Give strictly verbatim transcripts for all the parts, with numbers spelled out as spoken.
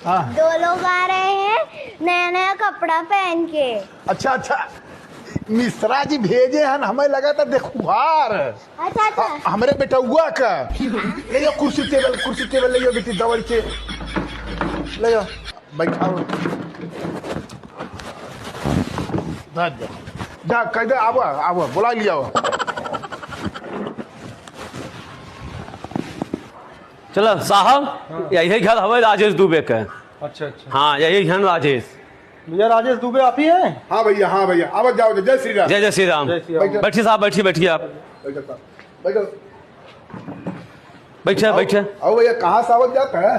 हाँ। दो लोग आ रहे हैं नया नया कपड़ा पहन के। अच्छा, अच्छा, मिश्रा जी भेजे हन, हमें लगा था देखुहार। अच्छा, अच्छा। ह-, हमरे बेटउआ का। ले जाओ कुर्सी टेबल, कुर्सी टेबल ले जाओ बेटी, दौड़ के ले जाओ, बैठाओ। जा, जा, कह दे, आवा, आवा, बुला लिया। चलो साहब, हाँ। यही घर हवे राजेश दुबे के। अच्छा, अच्छा। हाँ, यही हैं राजेश। भैया, राजेश दुबे आप ही हैं? हाँ भैया, हाँ भैया, आवत जाओ, जय श्री राम। जय, जय श्री राम। जय श्री राम। बैठो। बैठिए साहब, बैठिए, बैठिए आप। बैठो साहब, बैठो। बैठिए, आओ, बैठिए। आओ भैया, कहाँ से आवत जात है?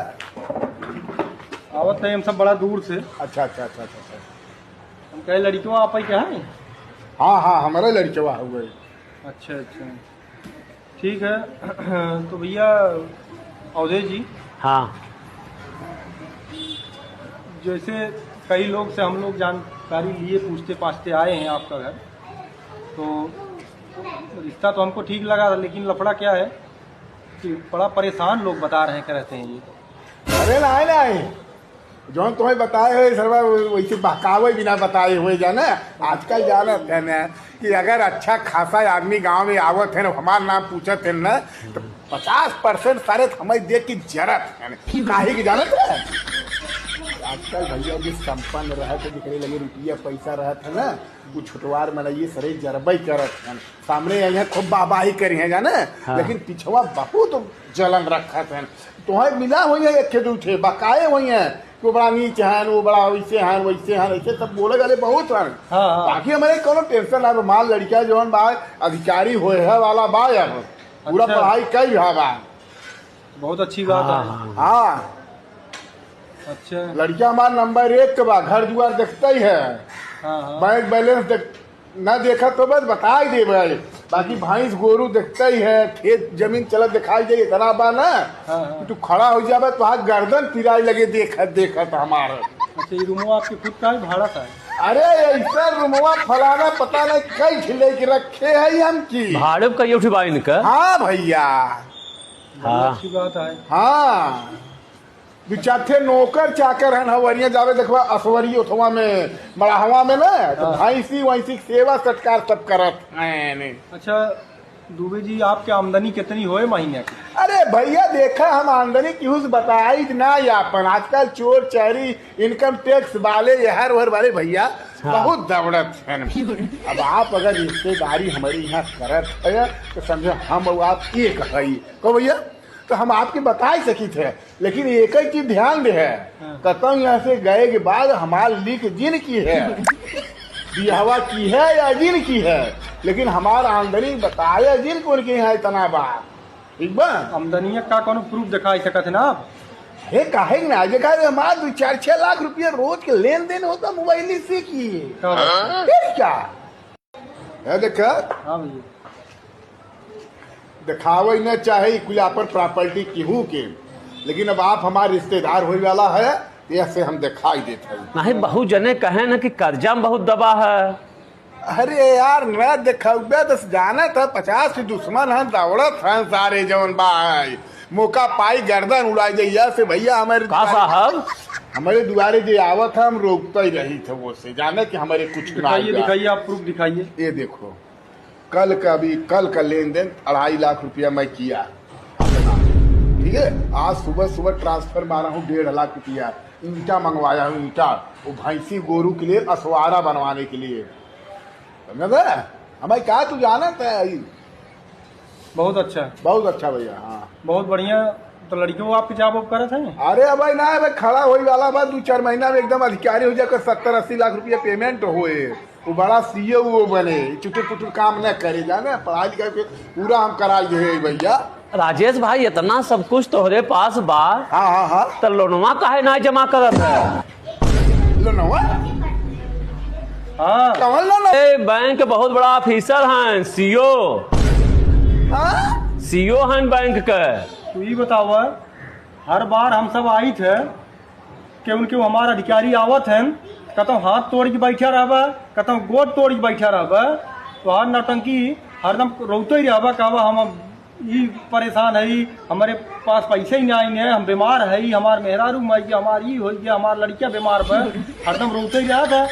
आवत है हम सब बड़ा दूर से। अच्छा, अच्छा, अच्छा, अच्छा, अच्छा। हम कहे लड़िकवा आप ही का है? हाँ, हाँ, हमारा लड़िकवा हुआ है। अच्छा, अच्छा। ठीक है, तो भैया अवधेश जी, हाँ। जैसे कई लोग से हम लोग जानकारी लिए, पूछते पाछते आए हैं आपका घर, तो रिश्ता तो हमको ठीक लगा था, लेकिन लफड़ा क्या है कि बड़ा परेशान लोग बता रहे हैं, कहते हैं ये। अरे नहीं, नहीं, जौन तुम्हें बताए हुए सरवा, वैसे बहकावे बिना बताए हुए, जाने। आजकल जानत है ना कि अगर अच्छा खासा आदमी गांव में आवत है ना, हमार नाम पूछत है ना, तो पचास परसेंट सारे हमें देख के जरत है ना। काहे की जानत है? आजकल भैया जी संपन्न रहत है, जेकरे लगे रुपया पैसा रहत है ना, वो छोटवार मनई सरे जरबई करत है। सामने यहाँ खूब वाहवाही करी है, जाने, हाँ। लेकिन पिछवा बहुत जलन रखत है। तोहे मिला हुई है, एक ठे दू ठे बकाए हुई है कि वो बड़ा नीच है, वो बड़ा वैसे है, वैसे है, ऐसे सब बोले वाले बहुत हैं। हाँ, हाँ। बाकी हमारे कोनो टेंशन ना बा, हमार लड़का जौन बा, अधिकारी होए है वाला बा, अब पूरा अच्छा। पढ़ाई कई भा बा। बहुत अच्छी बात हाँ, है। हाँ। हाँ। अच्छा। लड़का हमार नंबर एक के बा, घर दुआर देखते ही है, हाँ, हाँ। बैंक बैलेंस देख, ना देखा तो बस बता ही देबे, बाकी भैंस गोरू देखते ही है, खेत जमीन चलत दिखाई दे, इतना बा ना हाँ, हाँ। कि तू खड़ा हो जाबे, तो हाथ गर्दन पिराई लगे देखत देखत हमार। अच्छा, ये रूमवा आपके खुद का है, भाड़ा का है? अरे, ऐसा रूमवा फलाना पता नहीं कई ठे लेके रखे है हम की। भाड़े पे कई उठी बा इनका? हाँ भैया। बड़ी हाँ। अच्छी बात है। हाँ। दू चार ठे नौकर चाकर हन, हवरिया जावे देखबा असवरी उठवा में, मड़हवा में ना, तो हाँ। भैंसी वैंसी के सेवा सत्कार सब करत हैं। अच्छा, दुबे जी, आपके आमदनी कितनी होए महीने की? अरे भैया, देखा, हम आमदनी केहू से बताई ना आपन। आजकल चोर चारी, इनकम टैक्स वाले, यहर ओहर वाले भैया हाँ। बहुत दौड़त हैं। अब आप अगर रिश्तेदारी हमारे यहाँ करत है, तो समझो हम और आप एक हई। कहो भैया, तो हम आपके बताई सकित है, लेकिन एक ही चीज ध्यान दे है, हाँ। कतौ यहाँ से गए के बाद हमार लिख जिन की है, बियाहवा की है या जिन की है, लेकिन हमार आमदनी बताया जिन कौन के यहाँ इतना बा, ठीक बा? आमदनिया का कोनो प्रूफ दिखाई सकत है ना आप? हे, काहे के ना? देखा रे, हमार दू चार छह लाख रुपया रोज के लेन देन होता मोबाइल से की। का बात है? फिर क्या? है देखा? हाँ भैया। दिखावे न चाहे कुल आपन प्रॉपर्टी केहू के, लेकिन अब आप हमार रिश्तेदार होए वाला है, तो ऐसे हम दिखाई देत है। नहीं, बहुत जने कहे न कि कर्जा में बहुत दबा है। अरे यार, न दिखावे तो जानत है, पचास के दुश्मन हैं, दौड़त हैं सारे जौन बा है। मौका पाई गर्दन उड़ाई दे, या से भैया हमारे का दुआरे, साहब? हमारे दुआरे जे आवत है, हम रोकते ही रही थे वो से, जाने कि हमारे कुछ ना दिखाइए, आइबा। दिखाइए, आप प्रूफ दिखाइए। ये देखो, कल का भी, कल का लेन देन अढ़ाई लाख रुपया मैं किया, ठीक है। आज सुबह, सुबह ट्रांसफर मारा हूँ डेढ़ लाख रुपया, ईंटा मंगवाया हूँ, ईंटा, वो भैंसी गोरू के लिए असवारा बनवाने के लिए, समझा? हमें क्या तू जानत है? बहुत अच्छा। बहुत अच्छा भैया, हाँ। बहुत बढ़िया। तो लड़कियों आपके जॉब वॉब करत हैं? अरे भाई ना, भाई खड़ा होई वाला बा, दू चार महीना में एकदम अधिकारी हो जाए, सत्तर अस्सी लाख रुपया पेमेंट होए। वो बड़ा सीईओ वो बने, चुटुर पुटुर काम न करे, जाने, पढ़ाई लिखाई के पूरा हम कराई दे भैया। राजेश भाई, इतना सब कुछ तोहरे पास बा, हाँ, हाँ, हाँ। तो लोनवा काहे ना जमा करत है? लोनवा? हाँ। कौन लोन? ए, बैंक के बहुत बड़ा ऑफिसर हैं, सीईओ। हाँ? सीईओ हैं बैंक के। तू ई बतावा, हर बार हम सब आइत है कि उनके हमार अधिकारी आवत हैं, कतौ हाथ तोड़ के बैठा रहबा, कतौ गोड़ तोड़ के बैठा रहबा, तो हर नौटंकी हरदम रोते ही रहबा, कहबा हम ई परेशान है, हमरे पास पैसे ही नाहीं है, हम बीमार है, हमार मेहरारू मर गया, हमार ई होइ गया, हमार लड़किया बीमार बा, हरदम रोते ही रहत है।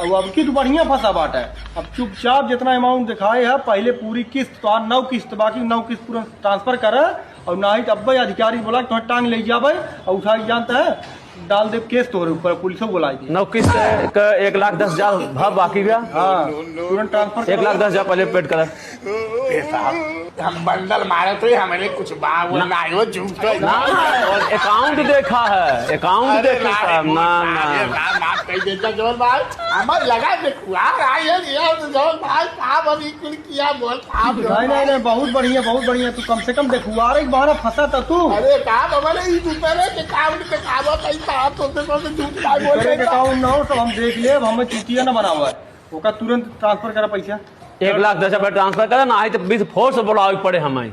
अब, अब की तो बढ़िया फंसा बाटे। अब चुपचाप जितना amount दिखाए है, पहले पूरी किस्त, तो आज नौ किस्त बाकी, नौ किस्त पूरा transfer करे, और नाहीं तो अब्बे अधिकारी बोला कि तुम्हें टांग ले जाबे और उठा के जानता है, डाल दे case तोहरे ऊपर, पुलिसो बुलाई दे। नौ किस्त का एक लाख दस हजार भा बाकी बा। हाँ, तुरंत transfer एक लाख दस हजार पहले paid करा। ए साहब, हम बंडल मारे थे, हमरे कुछ बा, वो ना। ना, वो झूठ है। ना, ना, account देखा है, account अरे देखा ना, साहब, ना, ना। अरे साहब, माफ कर दीजिए, जौन भाई, हमार लगा देखुआ, आ, ये, ये, जौन भाई, साहब, हम ई कुल किया, बोल, साहब, जौन नहीं, नहीं, भाई। नहीं, बहुत बढ़िया, बहुत बढ़िया। तू कम से कम देखुआ रे, बाहर फंसा था तू। अरे साहब, हमारे ई दूसरे के account पे खावा पैसा, आप तो से, से झूठ भाई बोल दूसरे रहे के हैं। Account ना हो, सब हम देख ले, अब हमें चूतिया ना बनावा। ओका तुरंत transfer करा पैसा। एक लाख दस हजार transfer करा, नाहीं तो पुलिस force बुलावे पड़े हमें।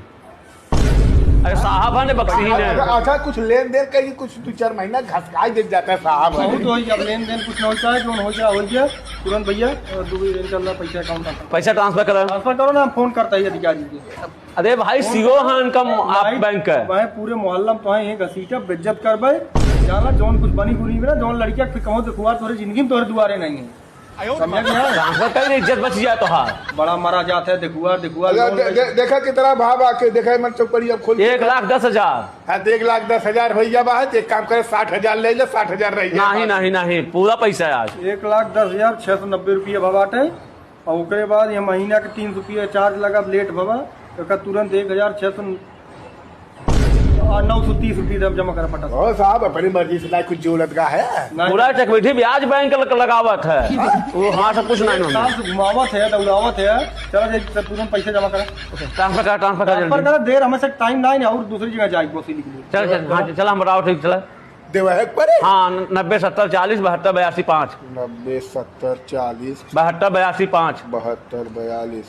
अरे साहब है ने बक्सी ने। अच्छा, अच्छा, कुछ लेन देन का ही कुछ दो चार महीना घसकाई दे जाता है साहब। बहुत होई, अब लेन देन कुछ ना होता है, जौन हो जाए, हो जाए। तुरंत भैया, अ, दो इनका ला पैसा account में। पैसा transfer करा। Transfer करो ना, हम phone करता ही अधिकारी के। अरे भाई, सीओ है इनका, आप भाई, बैंक का। भाई, पूरे मोहल्ला में तो है, एक घसीटा बेइज्जत करबे। जाना, जौन कुछ बनी बुनी में ना, जौन लड़किया फिर कहूँ देखुआ, तोरे जिंदगी में तोरे दुआरे नहीं है। समझा कि नहीं? Transfer कर दे, इज्जत बच जाए तो हाँ। बड़ा मरा जात है, देखुआ, देखुआ, अरे, लोन दे-, ले। दे-, देखा कितना भाव आके, देखा मन चौपड़ी अब खोल के एक लाख दस हजार। हाँ, तो एक लाख दस हजार भैया बा, तो एक काम करे, साठ हजार ले ले, साठ हजार रह जाए। नहीं, नहीं, नहीं, पूरा पैसा है आज। एक लाख दस हजार छह सौ नब्बे रुपया भवा बाटे। और ओकरे बाद ये महीना के तीन सौ रुपया charge लगा, late भवा, तो ओका तुरंत एक हजार छह सौ और नौ सौ तीस रुपये दम जमा करे पटा। ओ साहब, अपनी मर्जी से ना कुछ जरूरत का है। नहीं। पूरा चक्रवृद्धि ब्याज बैंक लग-, लगावत है। वो हमारे से कुछ नहीं होता। साल से घुमावत है, दौड़ावत है। चला जाए, सब तुरंत पैसे जमा करा। Transfer करा, transfer करा transfer जल्दी। करा, देर हमें से time नहीं है और दूसरी जगह जाए वसूली के लिए। चल, चल, हाँ, चला, हम राव ठीक चला। देवा है एक बारे? हाँ, नब्बे सत्तर चालीस बहत्तर बयासी पाँच। नब्बे सत्तर चालीस। बहत्तर बयासी पाँच। बहत्तर बयालीस।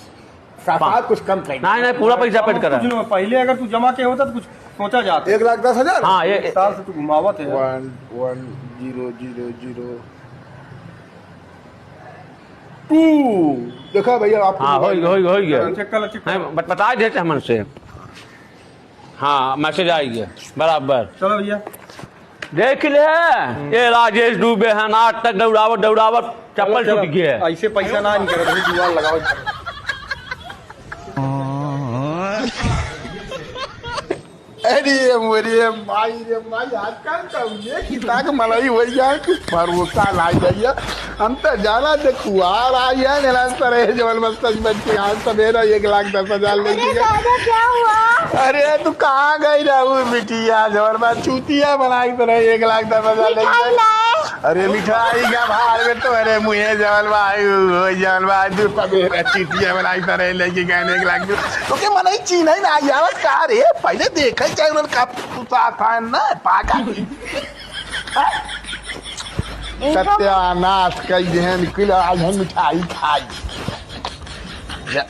साहब, पाँच। कुछ कम कर। नहीं, नहीं, पूरा पैसा paid करा। कुछ नहीं, पहले अगर तू जमा के होता तो कुछ सोचा जाता। एक लाख दस हजार? हाँ, ये एक साल से तू घुमावत है। One, one, zero, zero, zero, two। देखा भैया, आपको हाँ, हो गया, हो गया, हो गया। Check कर लो, check कर लो। नहीं, बत-, बता देते हमन से। हाँ, message आ गया, बराबर। चलो भैया। देख ले, ये राजेश दुबे है, आज तक दौड़ावत, दौड़ावत चप्पल चलो, छूट गया है। ऐसे पैसा ना निकले, भाई, जुगाड़ लगाओ। अरे मोरे माई रे माई, आजकल तो ये कितना के मलाई हो जाए, कुछ भरोसा ना जाइए। हम तो जाना देखुआर आई है, मेरा सर है जवन बस सच बच के आज सवेरा एक लाख दस हजार लेके अरे गए। दादा, क्या हुआ? अरे तू कहाँ गई रहू बिटिया, जवन बा चूतिया बनाई तो रहे, एक लाख दस हजार लेके मिठाई गए। लाए। अरे मिठाई का भार में तो, अरे मुहे जवन बा, ओ जवन बा, तू सवेरा चूतिया बनाई तो रहे, लेके गए एक लाख। तो के मनई चीन्ह ही ना आवत का रे, पहले देखे चाहे उन्होंने का तू साथ है ना, पागल। इनको सत्यानाश कई देहन, निकल आज हम मिठाई खाई। या।